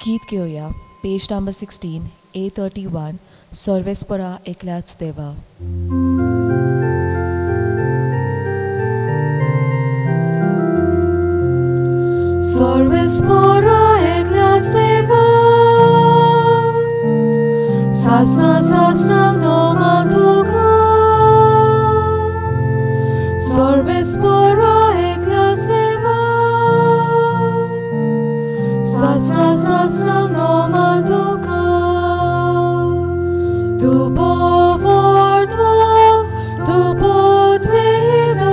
गीत घेवया, पेज number 16, A31, सर्वेस्परा एकल्याच देवा. सर्वेस्परा एकल्याच देवा, सासना सासना नोमा तुका. सर्वेस्परा एकल्याच देवा, सासना सासना नोमा तुका. तूं बोवार्तो, तूं पदवेदार,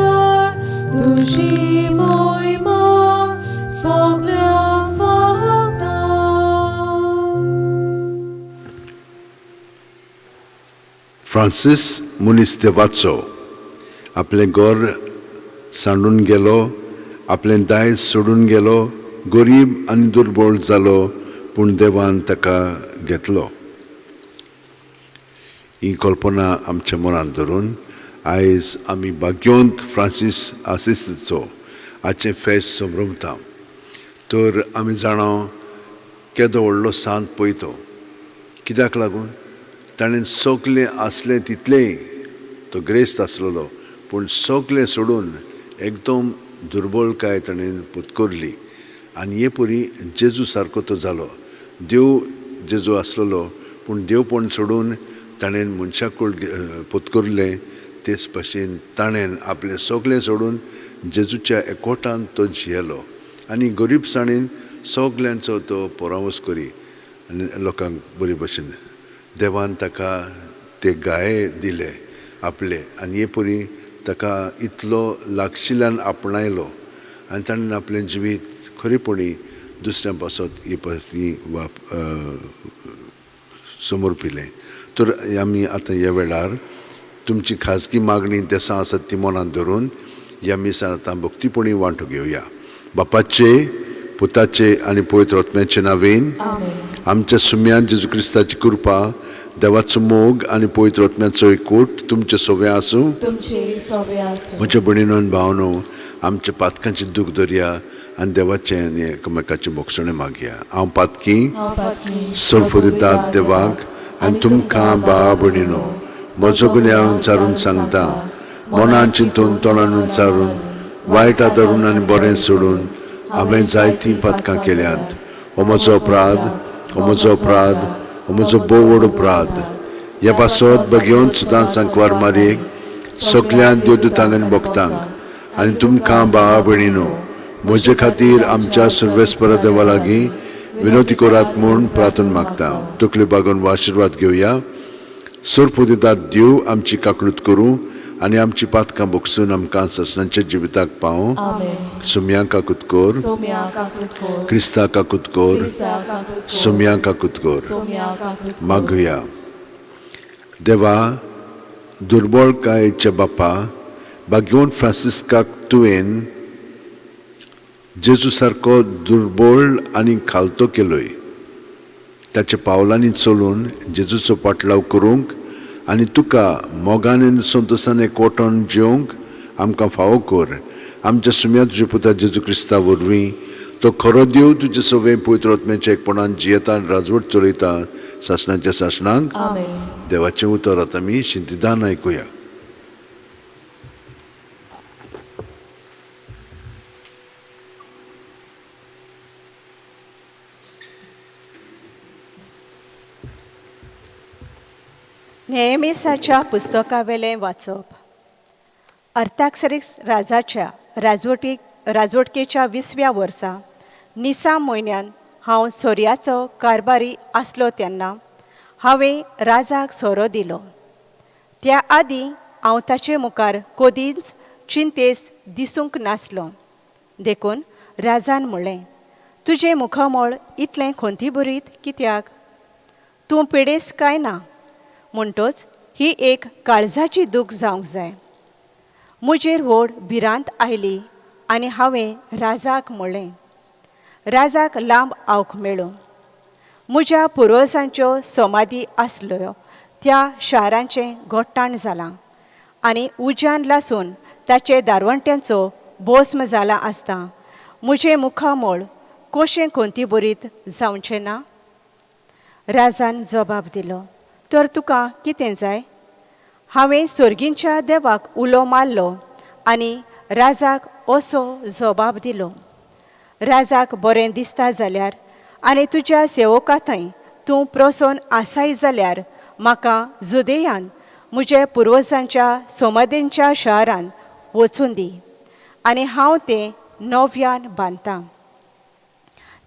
तुजी मोहिमा सगळ्यांक फावता. फ्रांसीस मनीस देवाचो आपलें घर सांडून गेलो, आपलें दायज सोडून गेलो, गरीब आनी दुर्बळ जालो, पूण देवान ताका घेतलो. ही कल्पना आमच्या मनांत धरून आयज आमी भाग्यवंत फ्रांसीस आसिसीचो हाचें फेस्त समरमता. तर आमी जाणा केदो व्हडलो सांत पळय तो. कित्याक लागून ताणें सगलें आसलें तितलेंय, तो ग्रेस्त आसलेलो, पूण सगलें सोडून एकदम दुर्बलकाय ताणें पत्करली आनी हे परी जेजू सारको तो जालो. देव जेजू आसलेलो, पूण देवपण सोडून ताणें मनशाकूळ पत्करलें. तेच भाशेन ताणें आपलें सगलें सोडून जेजूच्या एकवटान तो जियेलो आनी गरीबसाणेन सगल्यांचो तो परामर्श करी आनी लोकांक बरे भशेन देवान ताका ते गाये दिले आपले आनी हे परी ताका इतलो लागशिल्ल्यान आपणायलो आनी ताणें आपलें जिवीत खरेपणी दुसऱ्यां पासत ही ही वाप समर्पिलें. तर आमी आतां ह्या वेळार तुमची खाजगी मागणी देसां आसात ती मनांत धरून ह्या मिसान आतां भक्तीपणी वांटो घेवया. बापाचे, पुताचे आनी पवित्र आत्म्याचे नांवेन. आमच्या सुम्यान जेजू क्रिस्ताची कृपा, देवाचो मोग आनी पवित्र आत्म्याचो एकवट तुमचे सोवे आसूं. तुमचे सोवे आसूं. म्हज्या भयणीनो आनी भावनो, आमच्या पातकांची दूख दरया आनी देवाचें आनी एकामेकाचें भोगसणें मागया. हांव पातकी हांव पातकी सर्वदितात देवाक आनी तुमकां भावा भयणीनो म्हजो गुन्यांव विचारून सांगता. मनान चिंतून, तोंडान उच्चारून, वायट आदरून आनी बरें सोडून हांवें जायतीं पातकां केल्यांत. हो म्हजो अपराध, हो म्हजो अपराध, हो म्हजो भोव व्हड अपराध. ह्या पासत बगेवन सुद्दां सांकवार मारयेक, सगळ्या देवदूतांक आनी भक्तांक आनी तुमकां भावा भयणीनो म्हजे खातीर आमच्या सर्वेस्परा देवा लागीं विनवती करात म्हूण प्रार्थना मागता. तकल्यो बागोवन हो आशिर्वाद घेवया. सर्वदितात देव आमची काकळूत करूं आनी आमची पातकां भोगसून आमकां ससनांच्या जिविताक पावूं. आमेन. सुमया काकूत कर. सोम्या काकूत कर. क्रिस्ता काकूत कर. क्रिस्ता काकूत कर. सुमया काकूत कर. सोम्या काकूत कर. मागुया. देवा, दुर्बळकायेच्या बापा, भाग्यवंत फ्रांसिस्काक तुवें जेजू सारको दुर्बळ आनी खालतो केलोय. ताच्या पावलांनी चलून जेजूचो पाटलाव करूंक आनी तुका मोगान आनी संतोशान एकवटोन जेवंक आमकां फावो कर. आमच्या सुम्या तुज्या पुता जेजू क्रिस्ता वरवीं. तो खरो देव, तुजे सवे पवित्र आत्म्याच्या एकपणान जियेता आनी राजवट चलयता सासणाच्या सासणांक. आमेन. देवाचें उतर आतां आमी शिंतिदान आयकुया. नेहमीसाच्या पुस्तकावेलें वाचप. अर्ताक्सरिक्स राजाच्या राजवटकेच्या 20व्या वर्सा निसा म्हयन्यान हांव सोऱ्याचो कारभारी आसलो तेन्ना हांवें राजाक सोरो दिलो. त्या आदीं हांव ताचे मुखार कदींच चिंतेस्त दिसूंक नासलो. देखून राजान म्हणलें, तुजें मुखामळ इतलें खंतीभरीत कित्याक? तूं पिडेस्त काय ना? म्हणटच ही एक काळजाची दूख जावंक जाय. म्हजेर व्हड भिरांत आयली आनी हांवें राजाक म्हणलें, राजाक लांब आवक मेळूं. म्हज्या पुर्वजांच्यो समाधी आसल्यो त्या शारांचें गोट्टाण जालां आनी उज्यान लासून ताचे दारवंट्यांचो भस्म जाला आसता म्हजें मुखामळ कशें खंती बरीत जावचें ना? राजान जबाब दिलो, तर तुका कितें जाय? हांवें सोर्गींच्या देवाक उलो मारलो आनी राजाक असो जबाब दिलो, राजाक बरें दिसता जाल्यार आनी तुज्या सेवका थंय तूं प्रसन्न आसाय जाल्यार म्हाका जुदेयान म्हजे पुर्वजांच्या सोमादेंच्या शारान वचून दी आनी हांव तें नव्यान बांदतां.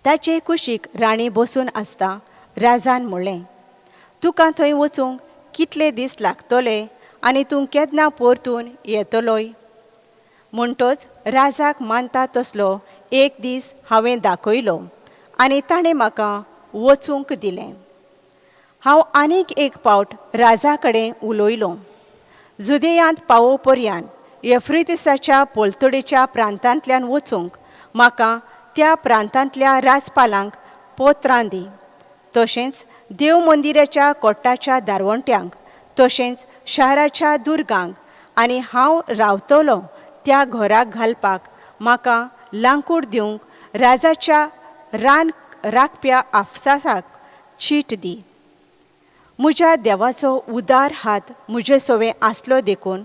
ताचे कुशीक राणी बसून आसता राजान म्हणलें, तुका थंय वचूंक कितले दीस लागतले आनी तूं केन्ना परतून येतलोय? म्हणटच राजाक मानता तसलो एक दीस हांवें दाखयलो आनी ताणें म्हाका वचूंक दिलें. हांव आनीक एक पावट राजा कडेन उलयलो. जुदेयांत पावो पर्यान एफ्रितिसाच्या पलतडीच्या प्रांतांतल्यान वचूंक म्हाका त्या प्रांतांतल्या राजपालांक पत्रां दी, तशेंच देव मंदिराच्या कोट्टाच्या दारवंट्यांक, तशेंच शाराच्या दुर्गांक आनी हांव रावतलो त्या घराक घालपाक म्हाका लांकूड दिवंक राजाच्या रान राखप्या आफसासाक चीट दी. म्हज्या देवाचो उदार हात म्हजे सवें आसलो देखून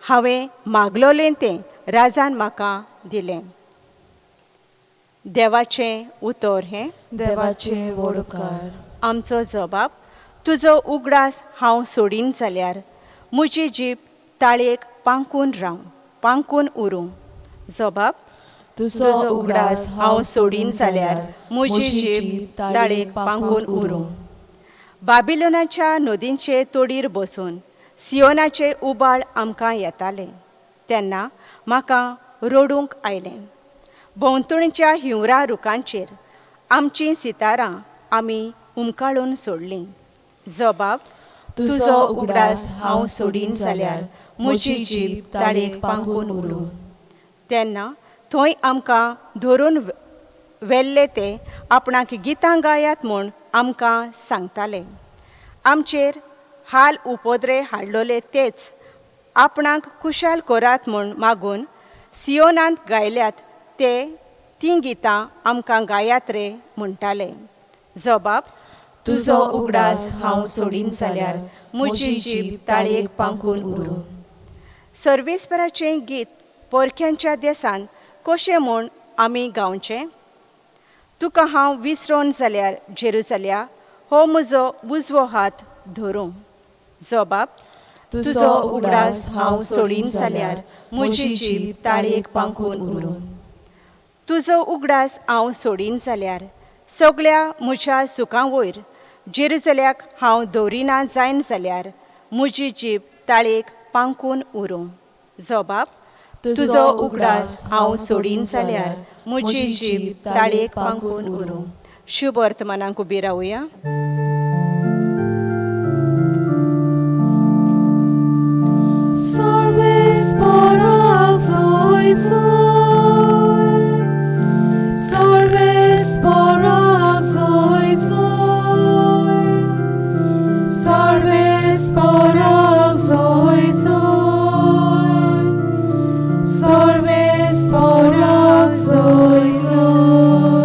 हांवें मागलोलें तें राजान म्हाका दिलें. देवाचें उतर हें. देवाचें व्हड उपकार. आमचो जबाब, तुजो उगडास हांव सोडीन जाल्यार म्हजी जीब ताळयेक पांकून राव, पांकून उरूं. जबाब, तुजो उगडास हांव सोडीन जाल्यार म्हजी जीब ताळयेक पांकून उरूं. बाबिलोनाच्या नदींचे तोडीर बसून सियोनाचे उबाळ आमकां येताले तेन्ना म्हाका रडूंक आयलें. भोंवतणच्या हिंवरा रुखांचेर आमचीं सितारां आमी उमकाळून सोडलीं. जबाब, तुजो उगडास हांव सोडीन जाल्यार म्हजी जीब ताळयेक पांकून उरूं. तेन्ना थंय आमकां धरून व्हेल्ले ते आपणाक गितां गायात म्हूण आमकां सांगताले. आमचेर हाल उपद्रे हाडलोले तेच आपणाक खुशाल करात म्हूण मागून सियोनांत गायल्यात ते तीं गितां आमकां गायात रे म्हणटाले. जबाब, तुजो उगडास हांव सोडीन जाल्यार म्हजी जीब ताळयेक पांकून उरूं. सर्वेस्पराचें गीत परक्यांच्या देसान कशें म्हूण आमी गावचें? तुका हांव विसरोन जाल्यार जेरुजाल्या हो म्हजो उजवो हात धरूं. जबाब, तुजो उगडास हांव सोडीन जाल्यार म्हजी जीब ताळयेक पांकून उरूं. तुजो उगडास हांव सोडीन जाल्यार सगळ्या म्हज्या सुखां वयर जेरुजाल्याक हांव दवरिना जायन जाल्यार म्हजी जीब ताळयेक पांकून उरूं. जबाब, तुजो उगडास हांव सोडीन जाल्यार म्हजी जीब ताळयेक पांकून उरूं. शुभ वर्तमानाक उबी रावया. सर्वेस्पराक सोय सोय, सर्वेस्पराक सोय सोय, सर्वेस्पराक सोय सोय, सर्वेस्पराक सोय सोय.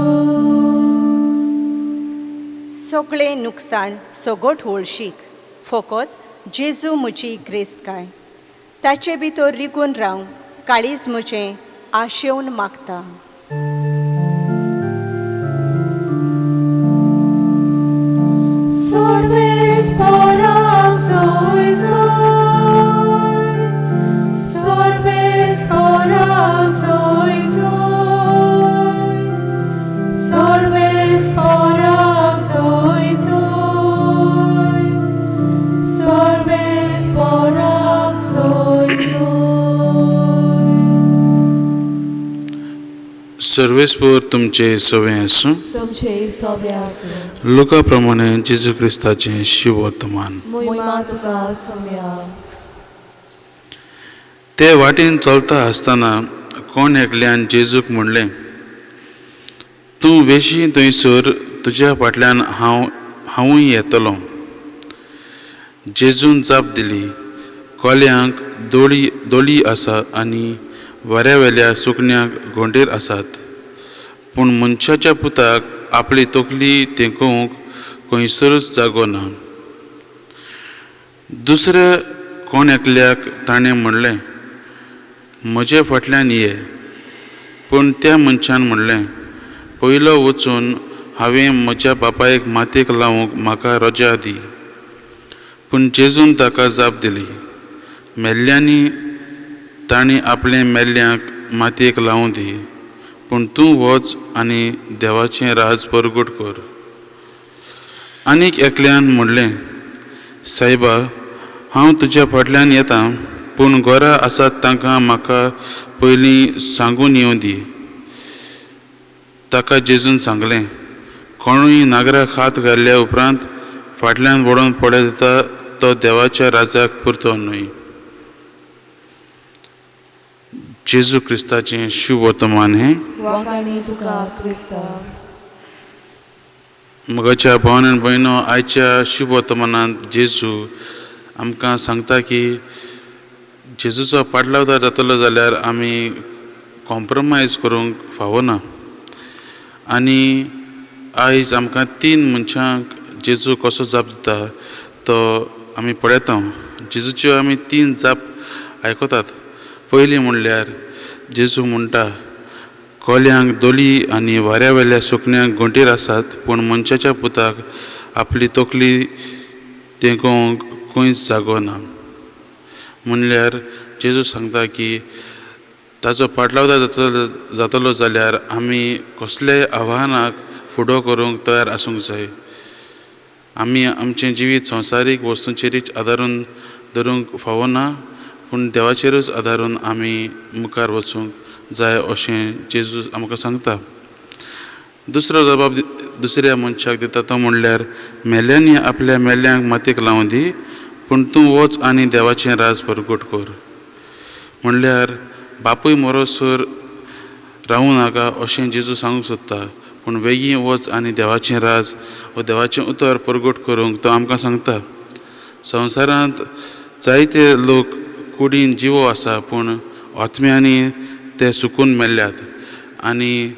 सगळें नुकसाण सगट होळशीक फकत जेजू म्हजी ग्रेस्तकाय ताचे भितर रिगून रावंक काळीज म्हजें आशेवन मागता. सर्वेस्पराक सोय सोय, सर्वेस्पराक सोय सोय, सर्वेस्पराक सोय सोय, सर्वेस्पराक सोय सोय. सर्वेस्पर तुमचे सवे आसूं. तुमचे सवे आसूं. लोका प्रमाणे जेजू क्रिस्ताचें शिववर्तमान. मोहिमा तुका सोम्या. ते वाटेन चलता आसतना कोण एकल्यान जेजूक म्हणलें, तूं वेशी थंयसर तुज्या फाटल्यान हांवूय येतलो. जेजून जाप दिली, कोल्यांक दोळी आसा आनी वाऱ्यावेल्या सुकण्यांक घोंटेर आसात, पूण मनशाच्या पुताक आपली तकली तेंकोवंक खंयसरूच जागो ना. दुसऱ्या कोण एकल्याक ताणें म्हणलें, म्हजे फाटल्यान ये. पूण त्या मनशान म्हणलें, पयलो वचून हांवें म्हज्या बापायक मातयेक लावंक म्हाका रजा दी. पूण जेजून ताका जाप दिली, मेल्ल्यांनी तांणी आपलें मेल्ल्यांक मातयेक लावूं दी, पूण तूं वच आनी देवाचें राज परगट कर. आनीक एकल्यान म्हणलें, सायबा, हांव तुज्या फाटल्यान येता, पूण घरा आसात तांकां म्हाका पयलीं सांगून येवं दी. ताका जेजून सांगलें, कोणूय नागराक हात घाल्ल्या उपरांत फाटल्यान वडोवन पळयता तो देवाच्या राजाक पुरतो न्हय. जेजू क्रिस्ताचें शुभवर्तमान हें. वाखाणी तुका क्रिस्ता. म्हज्या भावन आनी भयणो, आयच्या शुभवर्तमानांत जेजू आमकां सांगता की जेजूचो पाटलावदार जातलो जाल्यार आमी कॉम्प्रोमायज करूंक फावना. आनी आयज आमकां तीन मनशांक जेजू कसो जाप दिता तो आमी पळयता. जेजूच्यो आमी तीन जाप आयकतात. पयली म्हणल्यार जेजू म्हणटा, कोल्यांक दोली आनी वाऱ्या वेल्या सुकण्यांक घोंटेर आसात, पूण मनशाच्या पुताक आपली तकली तेंकोवंक खंयच जागो ना. म्हणल्यार जेजू सांगता की ताचो पाटलावदार जातलो जाल्यार आमी कसलेय आव्हानाक फुडो करूंक तयार आसूंक जाय. आमी आमचें जिवीत संवसारीक वस्तूंचेरूच आदारून धरूंक फावना, पूण देवाचेरूच आदारून आमी मुखार वचूंक जाय अशें जेजू आमकां सांगता. दुसरो जबाब दुसऱ्या मनशाक दिता तो म्हणल्यार, मेल्यांनी आपल्या मेल्ल्यांक मातयेक लावूं दी, पूण तूं वच आनी देवाचें राज परगट कर. म्हणल्यार बापूय मरोसर रावूं नाका अशें जेजू सांगूंक सोदता, पूण वेगीं वच आनी देवाचें राज व देवाचें उतर परगट करूंक तो आमकां सांगता. संवसारांत जायते लोक कुडीन जिवो आसा, पूण आत्म्यांनी ते सुकून मेल्ल्यात. आनी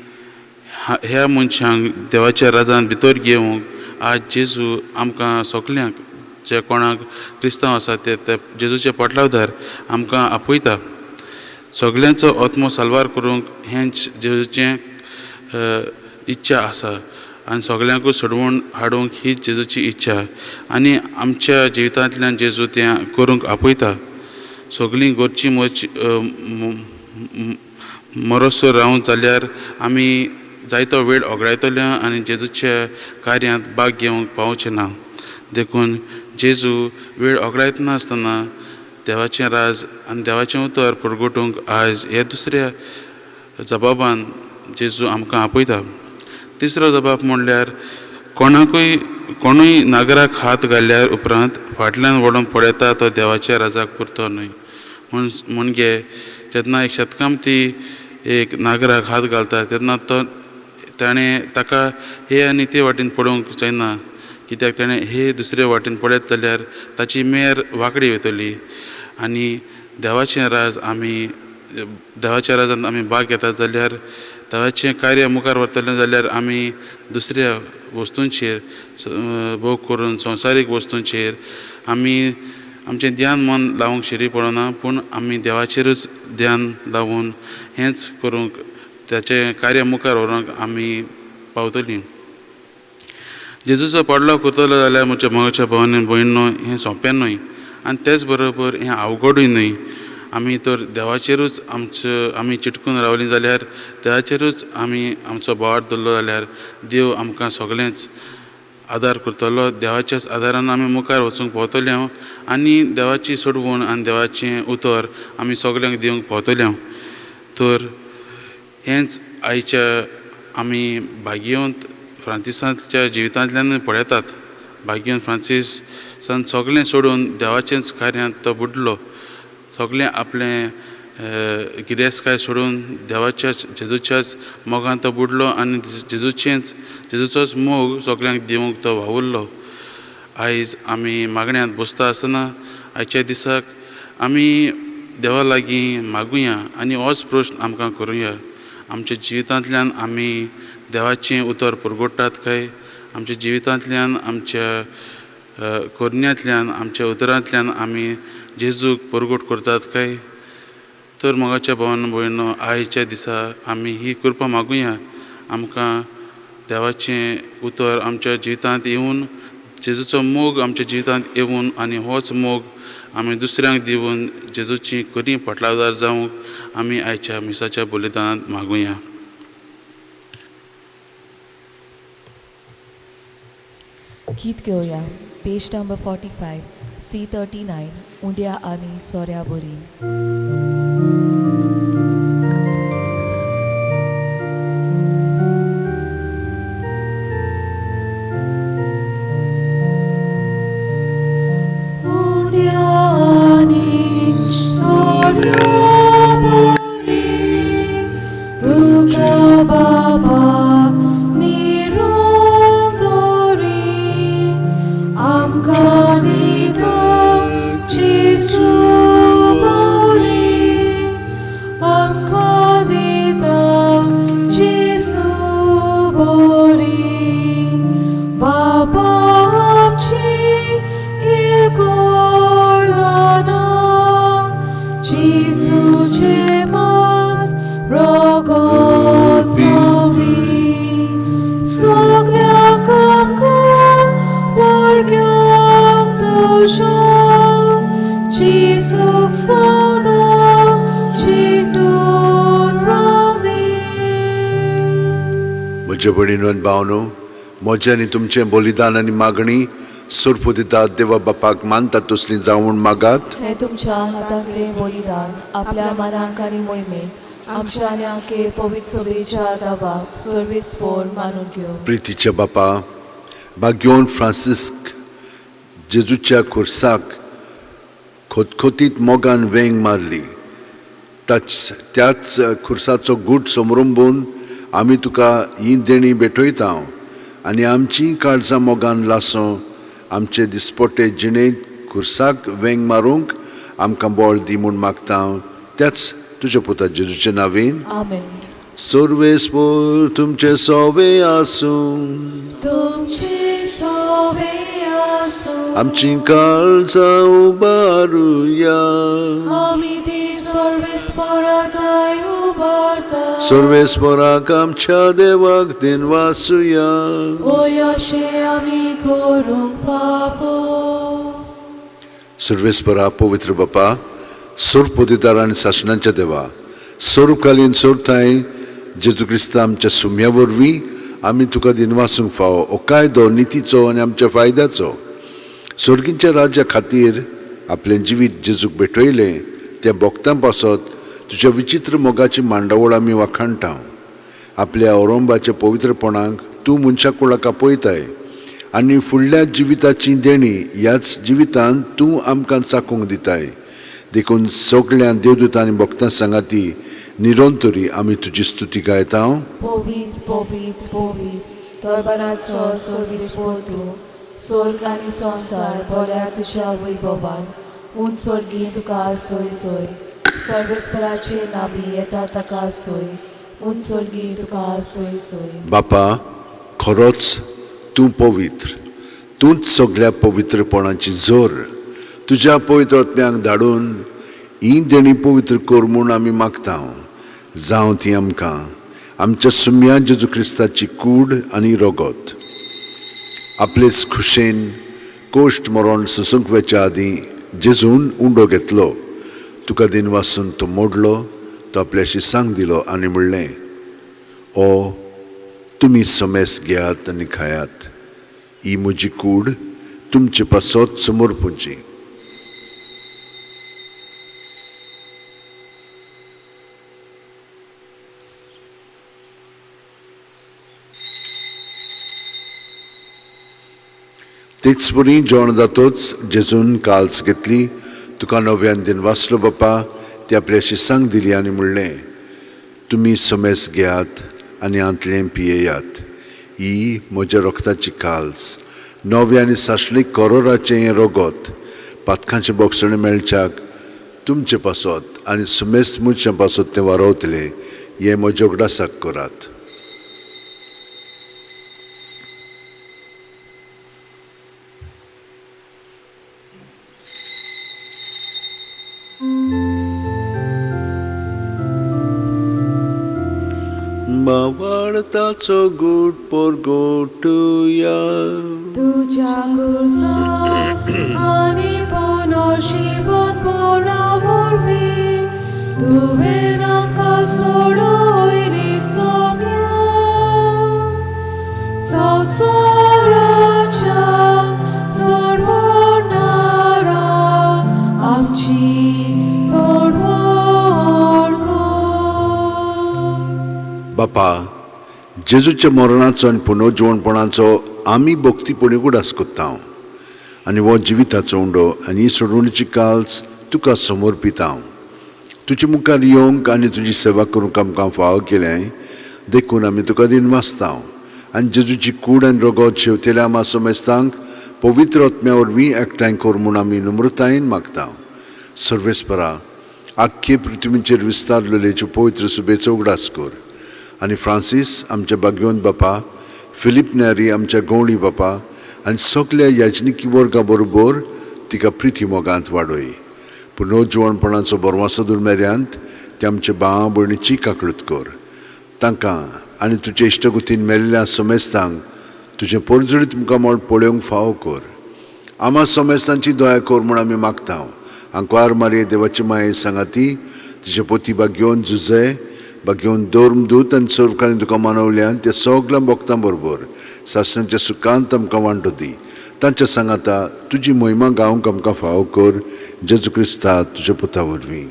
ह्या मनशांक देवाच्या राजान भितर घेवंक आज जेजू आमकां सगल्यांक जे कोणाक क्रिस्तांव आसा ते जेजूचे पाटलावदार आमकां आपयता. सगल्यांचो आत्मो साल्वार करूंक हेंच जेजूचें इच्छा आसा आनी सगल्यांकूच सोडवून हाडूंक हीच जेजूची इच्छा. आनी आमच्या जिवितांतल्यान जेजू तें करूंक आपयता. सगळीं घरचीं मरची मरोसर रावूंक जाल्यार आमी जायतो वेळ ओगडायतले आनी जेजूच्या कार्यांत भाग घेवंक पावचे ना. देखून जेजू वेळ ओगडायतना आसतना देवाचें राज आनी देवाचें उतर परगटूंक आयज हे दुसऱ्या जबाबान जेजू आमकां आपयता. तिसरो जबाब म्हणल्यार, कोणाकूय कोणूय नागराक हात घाल्ल्या उपरांत फाटल्यान वडोवन पळयता तो देवाच्या राजाक पुरतो न्हय. म्हणजे जेन्ना एक शेतकामती एक नागराक हात घालता तेन्ना तो ताणें ताका हे आनी ते वाटेन पळोवंक जायना, कित्याक ताणें हे दुसरे वाटेन पळयत जाल्यार ताची मेर वांकडी वयतली. आनी देवाचें राज आमी देवाच्या राजांत आमी भाग घेतात जाल्यार, देवाचें कार्य मुखार व्हरतलें जाल्यार आमी दुसऱ्या वस्तूंचेर भोग करून संवसारीक वस्तूंचेर आमी आमचें ध्यान मन लावंक शिरी पडना, पूण आमी देवाचेरूच ध्यान लावन हेंच करूंक ताचें कार्य मुखार व्हरूंक आमी पावतलीं. जेजूचो पाडलो करतलो जाल्यार म्हज्या मोगाच्या भावान आनी भयणीनो, हें सोंपें न्हय आनी तेच बरोबर हें अवघडूय न्हय. आमी तर देवाचेरूच आमचो आमी चिटकून रावलीं जाल्यार, देवाचेरूच आमी आमचो बोवाळ दवरलो जाल्यार देव आमकां सगळेंच आदार करतलो. देवाच्याच आदारान आमी मुखार वचूंक पावतले आनी देवाची सोडवण आनी देवाचें उतर आमी सगल्यांक दिवंक पावतले. तर हेंच आयच्या आमी भाग्यवंत फ्रांसिसाच्या जिवितांतल्यान पळयतात. भाग्यवंत फ्रांसिसान सगळें सोडून देवाचेंच कार्यांत तो बुडलो. सगळें आपलें गिरेस्तकाय सोडून देवाच्याच जेजूच्याच मोगान तो बुडलो आनी जेजूचेंच जेजूचोच मोग सगल्यांक दिवंक तो वावुरलो. आयज आमी मागण्यांत बसता आसतना आयच्या दिसाक आमी देवा लागीं मागुया आनी होच प्रश्न आमकां करुया, आमच्या जिवितांतल्यान आमी देवाचें उतर पुरगोडटात काय आमच्या जिवितांतल्यान आमच्या करण्यांतल्यान आमच्या उतरांतल्यान आमी जेजूक परगट करतात काय? तर मोगाच्या भावान भयणो, आयच्या दिसा आमी ही कृपा मागुया, आमकां देवाचें उतर आमच्या जिवितांत येवन जेजूचो मोग आमच्या जिवितांत येवन आनी होच मोग आमी दुसऱ्यांक दिवन जेजूची खरी पोटलादार जावंक आमी आयच्या मिसाच्या बलिदानांत मागुया. गीत घेवया पेज नंबर 45 C39 उंड्या आनी सोऱ्या बरी. उंड्या आनी सोऱ्या बरी तुका बाबा निरोप दवरी, आमकां दिता जेजू बरी, आमकां दिता जेजू बरी. बाबा आमची किरकोळ ना, जेजूचें मांस रगत जावनी, सगळ्यांक भुरग्यांक तुज्या जेजूक सदां चिंतून रावनी. म्हज्या भयणीनो आनी भावनो, म्हजें आनी तुमचें बलिदान आनी मागणी सोरपू दितात देवा बापाक मानतात तसली जावन मागात. हे तुमच्या हातांतले बलिदान आपल्या मनाक आनी मोहिमेक आमच्या आनी आखे पवित्र सभेच्या दावाक सर्वीस पोर मानून घेवं. प्रितीच्या बापा, बाग्योन फ्रांसिस्क जेजूच्या खुर्साक खोतखोतीत मोगान वेंग मारली, त्याच खुर्साचो गूट समरंबून आमी तुका ही देणी भेटयता आनी आमची काळजां मोगान लासो आमचे दिसपट्टे जिणेंत खुर्साक वेंग मारूंक आमकां बळ दी म्हूण मागता, त्याच तुज्या पुता जेजूचे नांवेन. आमेन. सर्वेस्पोर तुमचे सोवे आसूं. तुमचे सोवे आसूं. आमची काळजां उबारुया. आमी ती सर्वीस परताय उबारता. सर्वेस्पोराक आमच्या देवाक दिनवासुया. ओय अशें आमी करूंक फावो. सर्वेस्परा पवित्र बापा, सोरपोदिदार आनी सासणांच्या देवा, स्वरूपकालीन सोरताय जेजू क्रिस्ता आमच्या सुम्या वरवीं आमी तुका दिनवासूंक फावो हो कायदो नितीचो आनी आमच्या फायद्याचो. सोर्गींच्या राज्या खातीर आपलें जिवीत जेजूक भेटयलें त्या भक्तां पासत तुज्या विचित्र मोगाची मांडावळ आमी वाखाणटा. आपल्या औरंबाच्या पवित्रपणाक तूं मनशा कुळाक आपयताय आनी फुडल्या जिविताची देणी ह्याच जिवितांत तूं आमकां चाकूंक दिताय. देखून सगळ्या देवदूतां आनी भक्तां सांगाती निरंतरी आमी तुजी स्तुती गायता. पवित्र पवित्र पवित्र दरबाराचो सर्वीस पोर तूं, स्वर्ग आनी संवसार बोल्यार तुज्या वैभवान. उंच स्वर्गी तुका सोय सोय, सर्वेस्पराचे नाबी येता ताका सोय, उंच स्वर्गी तुका सोय सोय. बापा, खरोच तूं पवित्र, तूंच सगळ्या पवित्रपणाची जोर. तुज्या पवित्र आत्म्यांक धाडून ही देणी पवित्र कर म्हूण आमी मागता. जावं ती आमकां आमच्या सुम्या जेजू क्रिस्ताची कूड आनी रगत. आपलेच खुशेन कोश्ट मरण सोसूंक वेच्या आदीं जेजून उंडो घेतलो, तुका दिनवासून तो मोडलो, तो आपल्याशी सांग दिलो आनी म्हणलें, ओ तुमी समेस घेयात आनी खायात, ही म्हजी कूड तुमचे पासत समर्पूची. तेच परी जेवण जातोच जेजून काल्स घेतली, तुका नव्यान दिन वाचलो बापा, ती आपल्याशी सांग दिली आनी म्हणलें, तुमी समेस घेयात आनी हांतलें पियेयात, ही म्हज्या रक्ताची काल्स, नव्या आनी सासली करोराचें हें रगत, पातकांचें बोगसणें मेळच्याक तुमचे पासत आनी सुमेस्त मनशां पासत तें वारवतलें. हें म्हज्या उगडासाक करात. मावाळताचो गूट पोरगोटुया तुज्या कुसा आनी पुनर्जीवन पणा वरवीं तुवें आमकां सोडयली सोम्या संवसाराच्या सोडवणारा आमची सोडवण कर. बापा, जेजूच्या मरणाचो आनी पुनर्जिवणपणाचो आमी भक्तीपणी उगडास कोत्ता आनी हो जिविताचो उंडो आनी ही सोडवणीची काल्स तुका समर्पिता. तुजे मुखार येवंक आनी तुजी सेवा करूंक आमकां फावो केलें देखून आमी तुका दिनवासता आनी जेजूची कूड आनी रगत शेवतेल्या आमा समेस्तांक पवित्र आत्म्या वरवीं एकठांय कर म्हूण आमी नम्रतायेन मागता. सर्वेस्परा, आख्खे पृथ्वीचेर विस्तारलेलेच्यो पवित्र सुबेचो उगडास कर आनी फ्रांसीस आमच्या बागयोन बापा, फिलीप न्यारी आमच्या गवळी बापा आनी सगल्या याजनिकी वर्गा बरोबर तिका प्रिती मोगांत वाडय. पुनर्जिवणपणाचो बरवासो दुर्मेऱ्यांत ते आमच्या भाव भयणीची काकळूत कर. तांकां आनी तुजे इश्टगुतीन मेल्ल्या समेस्तांक तुजें परजळीत मुखामळ पळोवंक फावो कर. आमा समेस्तांची दया कर म्हूण आमी मागता. आंकवार मारये देवाची माये सांगाती तिचे पोती बागयोन जुजे बागयोन धर्मदूत आनी सर्वकारांनी तुका मानवल्यान त्या सगल्या भक्तां बरोबर सासणाच्या सुखांत आमकां वांटो दी. तांच्या सांगाता तुजी महिमा गावंक आमकां फावो कर, जेजू क्रिस्ता तुज्या पुता वरवीं.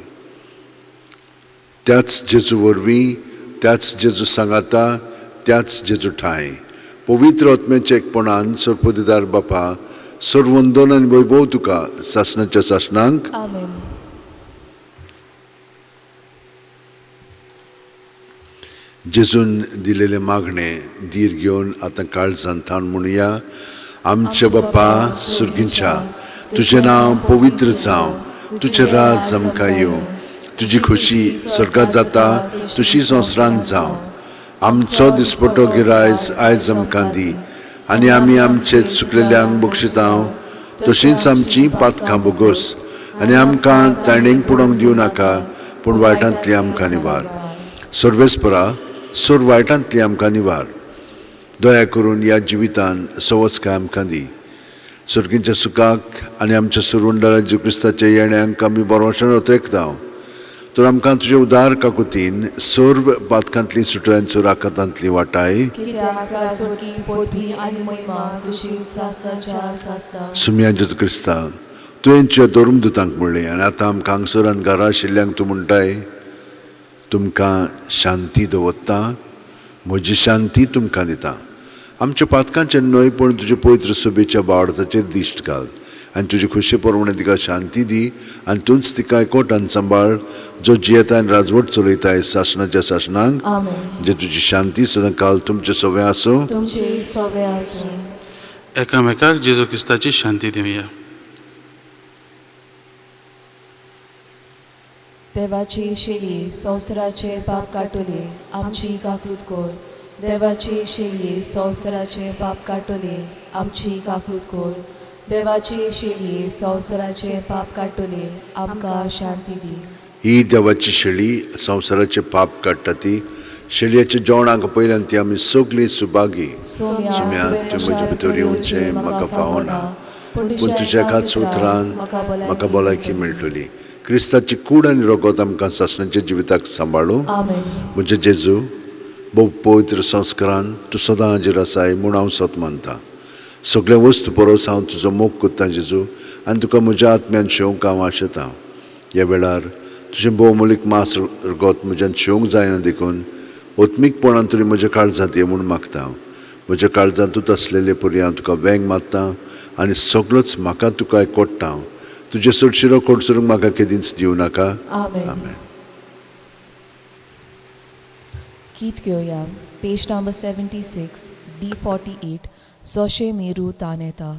त्याच जेजू वरवीं, त्याच जेजू सांगाता, त्याच जेजू ठांय पवित्र आत्म्याच्या एकपणान सर्पदिदार बापा, सर्वंदन आनी वैभव तुका सासणाच्या सासणांक. आमेन. जेजून दिलेले मागणे धीर घेवन आतां काळजान थावन म्हणुया. आमच्या बापा सुर्गींच्या, तुजें नांव पवित्र जावं, तुजें राज आमकां येवं, तुजी खोशी स्वर्गात जाता तशी संवसारांत जावं. आमचो दिसपटो गिरायज आयज आमकां दी आनी आमी आमचे चुकलेल्यांक बक्षिता तशींच आमची पातकां बोगोस आनी आमकां ताणेंक पडोवंक दिवं नाका, पूण वायटांतली आमकां निवार. सर्वेस्परा, सोर वायटांतली आमकां निवार. दया करून ह्या जिवितान सवस्काय आमकां दी. सर्गींच्या सुखाक आनी आमच्या सुरवंडारा जेजू क्रिस्ताच्या येण्यांक आमी बरोवशान ओतरेकता. तर आमकां तुजे उदार काकुतीन सर्व पातकांतली सुटयांचो राखतांतली वाटाय. कित्याक राजवटी पदवी आनी महिमा तुजी सासणाच्या सासणाक. सुमया जेजू क्रिस्ता, तुवें तुज्या धर्मदुतांक म्हणलें आनी आतां आमकां हांगसर आनी घरा आशिल्ल्यांक तूं म्हणटाय, तुमकां शांती दवरता, म्हजी शांती तुमकां दिता. आमच्या पातकांचेर न्हय पूण तुजे पवित्र सभेच्या बावडताचेर दिश्ट घाल आनी तुजे खुशे प्रमाणे तिका शांती दी आनी तूंच तिका एकवटान सांबाळ, जो जियेता आनी राजवट चलयताय सासणाच्या सासणांक. आमेन. जे तुजी शांती सदां काल तुमचे सवे आसूं. तुमचे सवे आसूं. एकामेकाक जेजू क्रिस्ताची शांती दिवया. देवाची शेली संवसाराचे पाप काडटली आमची काकूत कर. देवाची शेली संवसाराचे पाप काडटली आमची काकूत कर. देवाची शेली संवसाराचे पाप काडटली आमकां शांती दी. ही देवाची शेळी संवसाराचे पाप काडटा ती शेळयेच्या जेवणाक पयल्यान ती आमी सगळीं सुभागी. सोम्या, तुवें म्हजे भितर येवचें म्हाका फावना, पूण तुज्या एकाच उतरान म्हाका भलायकी मेळटली. क्रिस्ताची कूड आनी रगत आमकां सासणाच्या जिविताक सांबाळूं. आमेन. म्हजे जेजू, भोव पवित्र संस्कारान तूं सदां हाजीर आसाय म्हूण हांव सत मानता. सगळ्या वस्तू परस हांव तुजो मोग करतां जेजू आनी तुका म्हज्या आत्म्यान शेवंक हांव आशेतां. ह्या वेळार तुजें भोवमोलीक मांस रगत म्हज्यान शेवंक जायना देखून आत्मीकपणान तरी म्हज्या काळजांत ये म्हूण मागता. म्हज्या काळजांतूच आसलेले परी हांव तुका वेंग मारता आनी सगळोच म्हाका तुका एकवट्टा. तुजें सोडशिरो कोडसरूंक म्हाका केदींच दिवं नाका. आमेन. आमेन. गीत घेवया पेज नंबर 76 D48 जोशे मेरू तानेता.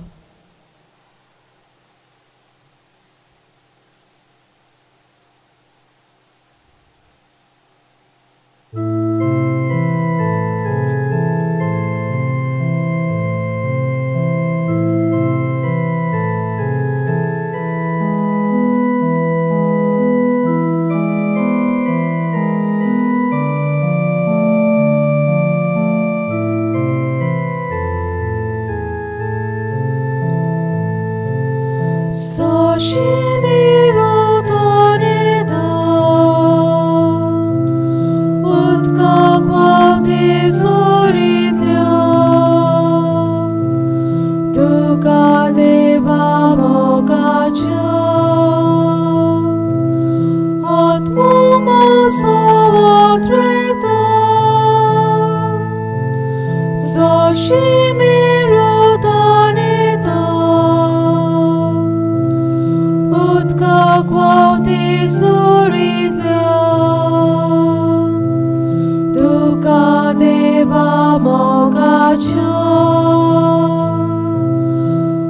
जेजुरींतल्या तुका देवा मोगाच्या आत्मो म्हजो वाटरेता जशी मेरो दानेता उदकाक व्हांवती सुरींतल्या तुका देवा मोगाच्या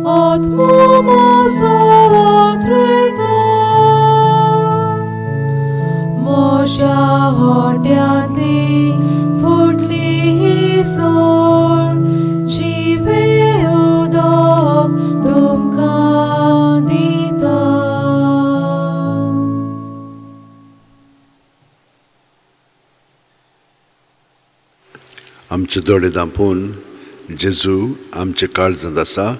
आत्मो म्हजो वाटरेता म्हज्या होड्यांतली फुटली ही सोर जिवे उदक तुमकां दिता. आमचे दोळे दांपून जेजू आमचे काळजांत आसा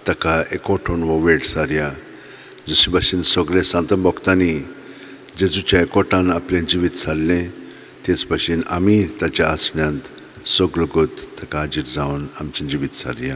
ताका एकवटून हो वेळ सारया. जशे भाशेन सगळे सांत भक्तांनी जेजूच्या एकवटान आपलें जिवीत सारलें तेच भाशेन आमी ताच्या आसण्यांत सगलो गोत ताका हाजीर जावन आमचें जिवीत सारया.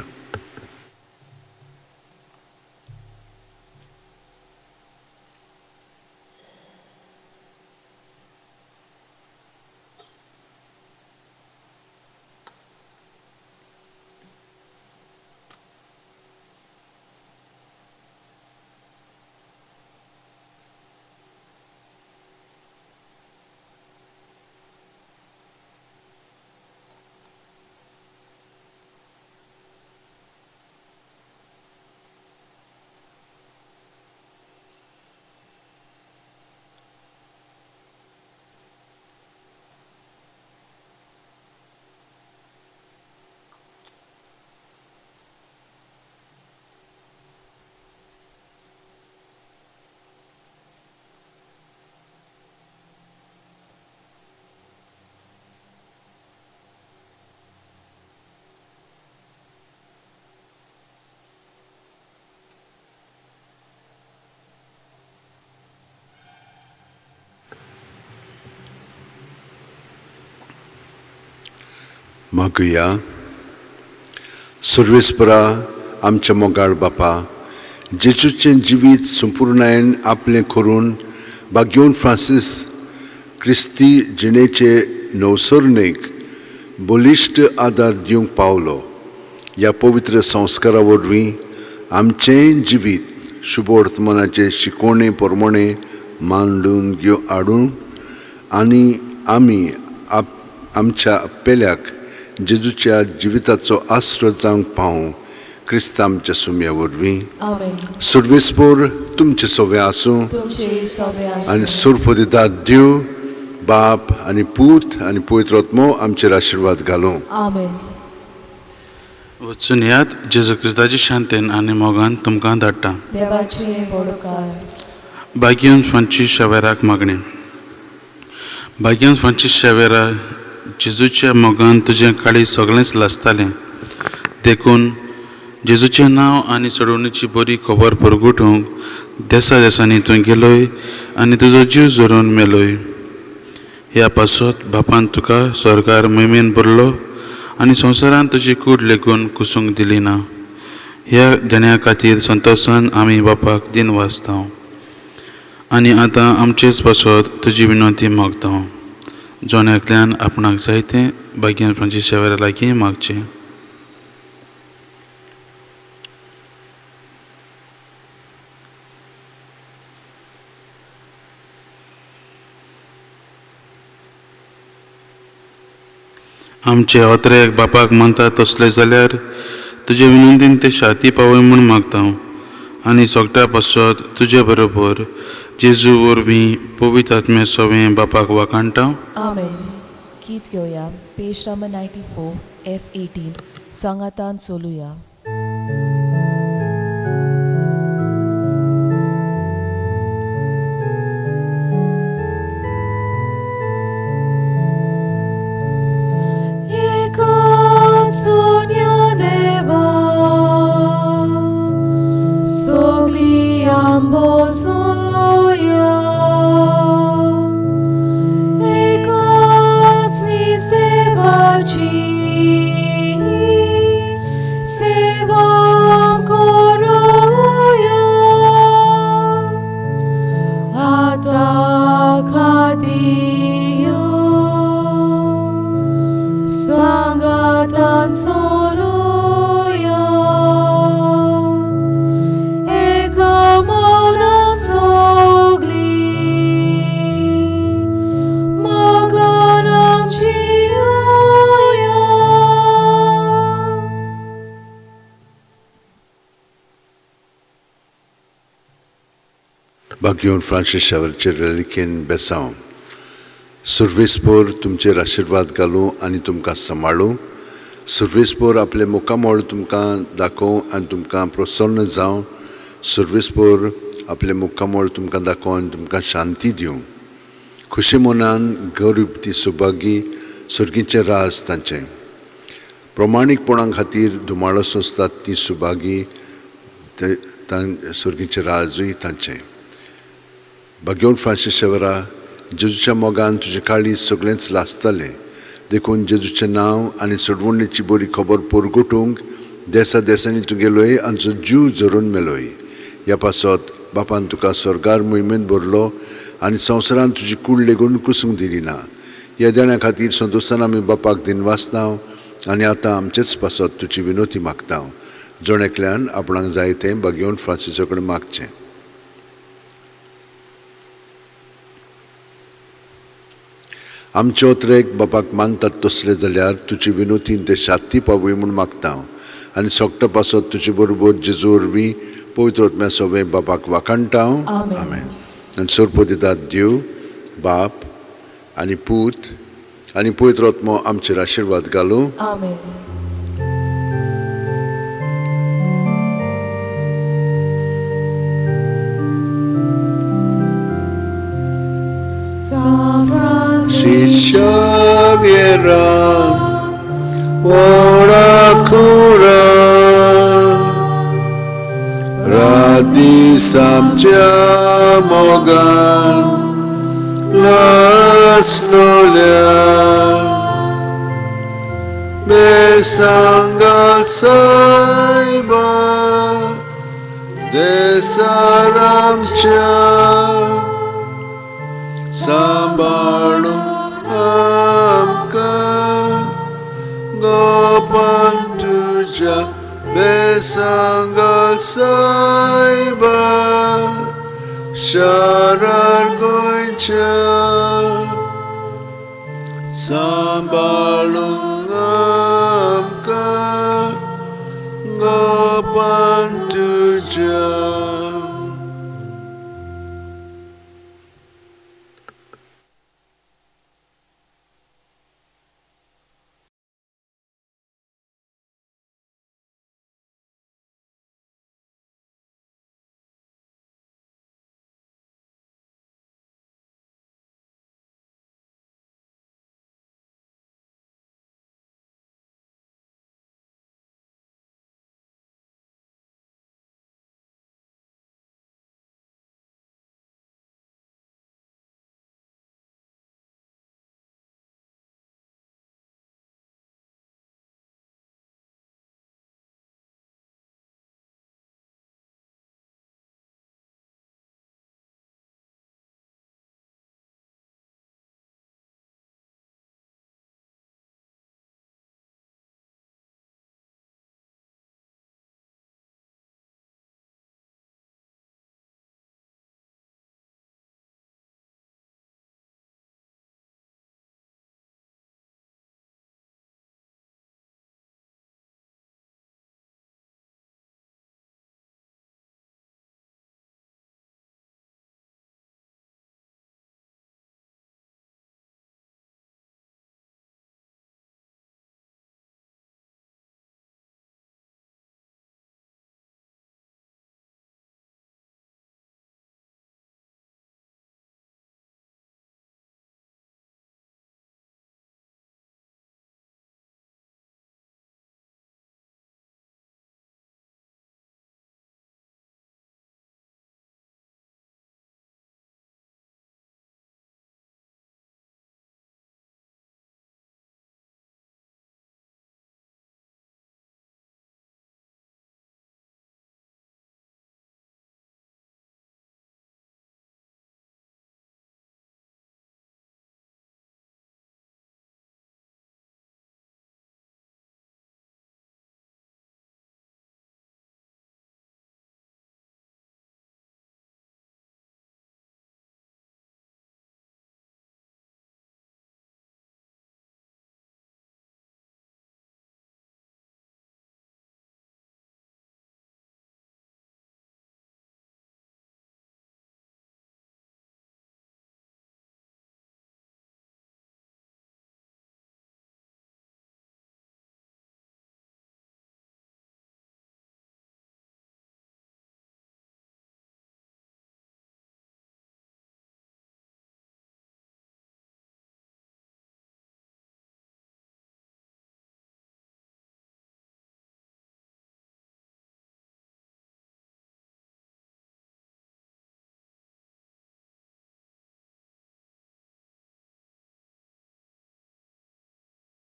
मागुया. सर्वेस्परा आमच्या मोगाळ बापा, जेजूचें जिवीत संपुर्णायेन आपलें करून बाग्योन फ्रांसीस क्रिस्ती जिणेचे नवसरणेक बळिश्ट आदार दिवंक पावलो. ह्या पवित्र संस्कारा वरवीं आमचें जिवीत शुभवर्तमानाचे शिकवणे प्रमाणे मांडून घेव हाडून आनी आमी आमच्या पेल्याक जेजूच्या जिविताचो आसरो जावंक पावूं क्रिस्त आमच्या सुम्या वरवीं. आमेन. सर्वेस्पोर तुमचें सगळें आसूं तुमचे सगळे आसूं. आनी सुरपदिदात देव बाप आनी पूत आनी पवित्र आत्मो आमचेर आशिर्वाद घालूं. आमेन. वचून यात जेजू क्रिस्ताचे शांतेन आनी मोगान तुमकां धाडटा. देवाचे बोडकार. भाग्यन फ्रांसीस शेवेराक मागणें. भाग्यन फ्रांसीस शेवेरा, जेजूच्या मोगान तुजें काळीज सगळेंच लासतालें, देखून जेजूचें नांव आनी चडवणीची बरी खबर परगटूंक देसा देसांनी तूं गेलोय आनी तुजो जीव झरोवन मेलोय. ह्या पासत बापान तुका स्वर्गार मोहिमेन भरलो आनी संवसारांत तुजी कूड लेगून कुसूंक दिली ना. ह्या देण्या खातीर संतोशान आमी बापाक दिन वाचता आनी आतां आमचेच पासत तुजी विनंती मागता. जण एकल्यान आपणाक जाय तें भाग्यान फ्रांसीस शेवेरा लागीं मागचें. आमचे अत्रेक बापाक मानता तसले जाल्यार तुजे विनंतीन ते शाती पावय म्हूण मागता आनी सगळ्या पासत तुजे बरोबर जेजू वरवीं पवित्र आत्म्या सवें बापाक वाखाणटा. आमेन. गीत घेवया पेज नंबर 94 F18 सांगातान चलुया. एकाच सोन्या देवा सगळी आंबोसोया एकाच नीज देवाची सांगातान सोलुया एका मनान सोगली मगन आमची उया. भाग्योन फ्रांसीस शावरचे रेलिकेन बेसांव. सुर्वेसपोर तुमचेर आशिर्वाद घालूं आनी तुमकां सांबाळूं. सुर्वेसपोर आपले मुखामळ तुमकां दाखोवं आनी तुमकां प्रसन्न जावं. सुर्वेसपोर आपले मुखामळ तुमकां दाखोवं आनी तुमकां शांती दिवं. खुशी मनान गरीब ती सुभागी, सर्गीचें राज तांचें. प्रमाणीकपणा खातीर धुमाळो सोंसतात ती सुभागी, सर्गीचें राजूय तांचें. भाग्योन फ्रांसीस शेवरा, जेजूच्या मोगान तुजें काळीज सगळेंच लासतलें. देखून जेजूचें नांव आनी सोडवणीची बरी खबर पोरगुटूंक देसा देसांनी तुगेलोय आमचो जीव झरून मेलोय. ह्या पासत बापान तुका स्वर्गार मोहिमेंत भरलो आनी संवसारान तुजी कूड लेगून कुसूंक दिली ना. ह्या देण्या खातीर संतोशान आमी बापाक दिनवासता आनी आतां आमचेच पासत तुजी विनोती मागता. जण एकल्यान आपणाक जाय तें भाग्योन फ्रांसिसा कडेन मागचें. आमचे ओतरेक बापाक मानतात तसले जाल्यार तुजी विनोतीन ते शांती पावय म्हूण मागता आनी सोगटा पासत तुजे बरोबर जेजू वरवीं पवित्र आत्म्या सोवें बापाक वाखाणटा. आमेन. आमेन. आनी सोरपो दितात देव बाप आनी पूत आनी पवित्र आत्मो आमचेर आशिर्वाद घालूं. आमेन. शिष्यावेरा वळखुरा राती आमच्या मोगान लासलोल्या बेसांगाल सायबा देसारामच्या सांबाळूं आमकां गोपान तुज्या बेसांगाल सायबा शारार गोंयच्या सांबाळूं आमकां गोपान तुज्या.